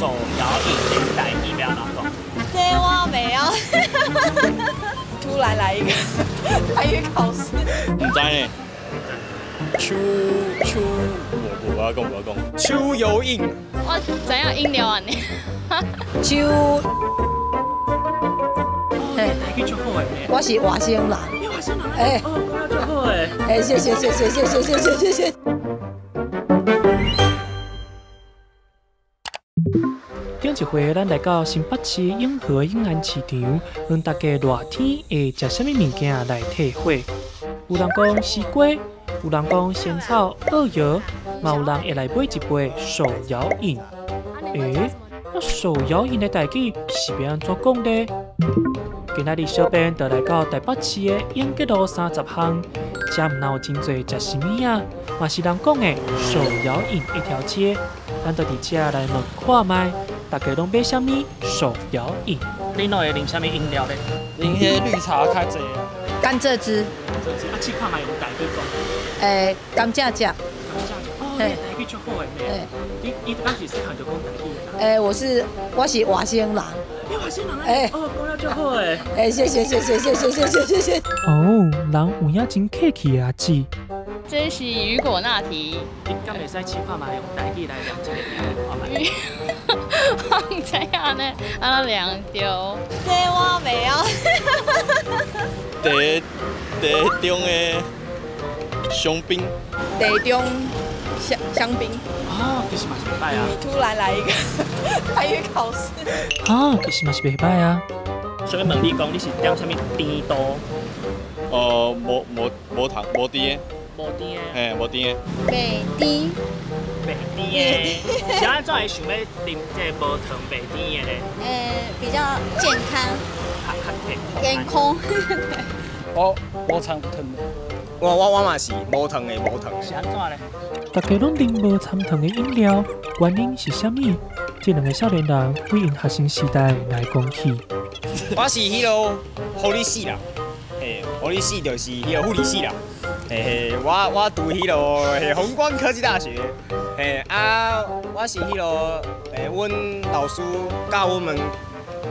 手搖飲的台語欲按怎講？這我袂曉。突然來一個台語考試。毋知呢。手手無無法講無法講。手搖飲。我知影飲料按呢。手。台語足好的。我是外省人。你外省人？欸，哦，講得足好的。欸，謝謝謝謝謝謝謝謝謝謝。頂一回，咱來到新北市永和永安市場，問大家熱天會食啥物物件來退火？有人講西瓜，有人講仙草、澳藥，嘛有人會來買一杯手搖飲。欸，那手搖飲的台語是欲按怎講呢？今仔日小編就來到台北市的永吉路30巷，遮毋但有真濟食啥物啊，嘛是人講的手搖飲一條街。咱就佇遮來問看覓，大家攏買啥物手搖飲？恁攏會啉啥物飲料咧？啉彼個綠茶較濟啊。甘蔗汁。甘蔗汁啊，試看覓用台語講。欸，甘蔗汁。甘蔗汁。哦，你台語足好的呢。你你當時細漢就講台語？欸，我是外省人。你外省人？欸，哦，講得足好的。欸，謝謝謝謝謝謝謝謝謝謝。哦，人有影真客氣的阿姊。這是雨果拿提。你敢會使試看覓用台語來量這個看覓？我毋知影呢，按怎量著？這我袂曉。茶茶中的香檳。茶中香香檳。啊，其實嘛是袂歹啊。突然來一個台語考試。啊，其實嘛是袂歹啊。想欲問你講，你是點啥物甜度？無無無糖無甜的。無甜的。嘿，無甜的。袂甜。袂甜的，是按怎會想欲啉這個無糖袂甜的咧？欸，比較健康。較健康。我無摻糖的。我嘛是無糖的，無糖的。是按怎咧？大家攏啉無摻糖的飲料，原因是啥物？這兩個少年人對𪜶學生時代來講起。我是彼个護理師啦，嘿，護理師就是彼个護理師啦，嘿嘿，我讀彼个宏觀科技大學，嘿啊，我是彼个，欸，阮老師教我們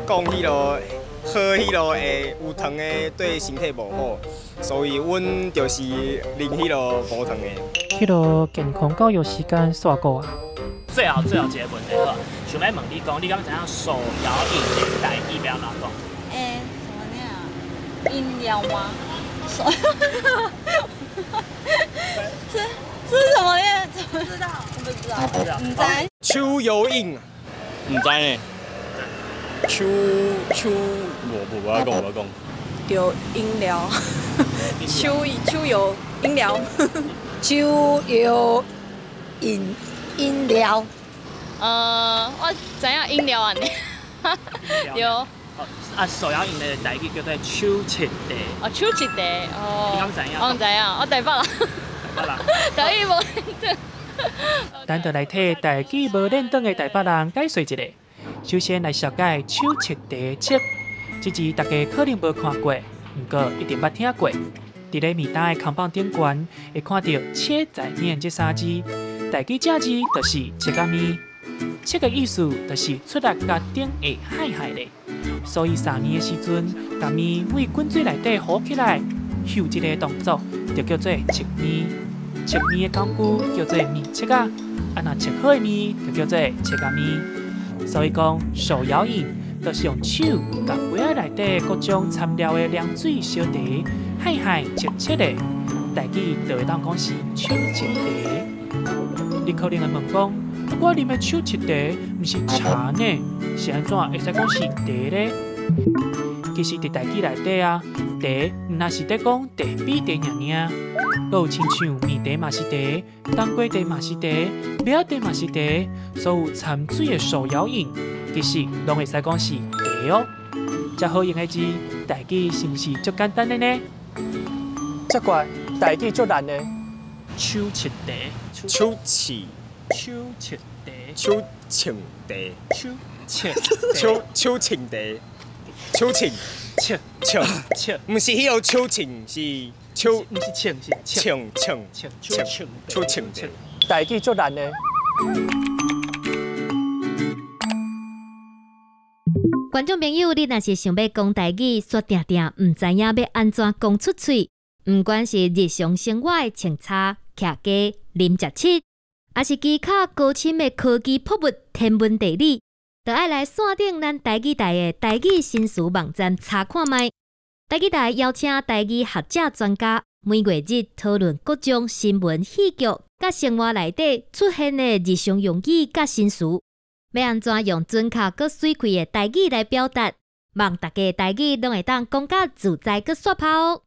講彼个喝彼个會有糖的對身體無好，所以阮就是啉彼个無糖的。彼个健康教育時間煞過啊！最後最後一個問題好，想欲問你講，你敢知影手搖飲的台語欲按怎講？欸，什麼呢？飲料嗎？手，這這是什麼呢？怎麼知道？我不知道，毋知。手搖飲，毋知呢。手手無無法講無法講。對，飲料。手手搖飲料。手搖飲飲料。我知影飲料按呢。對。啊，手搖飲的台語叫做手切茶。哦，手切茶，哦。你敢知影？我毋知影，我台北人。台北人。台語無練轉。咱就來替台語無練轉的台北人解說一下。首先來紹介手切茶切，這字大家可能無看過，毋過一定捌聽過。佇咧麵擔的扛棒頂懸，會看著“切仔麵”這三字，台語正字就是切仔麵。切的意思就是出力共頂下揩揩咧，所以撒麵的時陣，共麵對滾水內底浮起來，揩這个動作就叫做切麵。切麵的工具叫做麵切仔，啊若切好的麵就叫做切仔麵。所以講手搖飲就是用手共杯仔內底各種摻料的涼水小茶，揩揩切切的，台語就會當講是手切茶。你可能會問講，我啉的手切茶，毋是茶呢，是按怎會使講是茶咧？其實佇台語內底啊，茶毋但是咧講茶比茶爾爾，閣有親像麵茶嘛是茶，冬瓜茶嘛是茶，麥仔茶嘛是茶，所有摻水的手搖飲，其實攏會使講是茶哦。遮好用的字，台語是毋是足簡單的呢？這怪台語足難的。手切茶，手切。手切茶，手清茶，手切，手手清茶，手清切清切，毋是彼个手清，是手，毋是清是清清清手清茶。台語足難的。觀眾朋友，你若是想欲講台語，卻定定毋知影欲按怎講出喙，毋管是日常生活的穿插、徛家、啉食食，抑是其他高深的科技博物、天文地理，就愛來線頂咱台語台的台語新詞網站查看覓。台語台邀請台語學者專家，每月日討論各種新聞、戲劇、佮生活內底出現的日常用語佮新詞，欲按怎用準確閣媠氣的台語來表達，望大家台語攏會當講甲自在閣煞拋哦。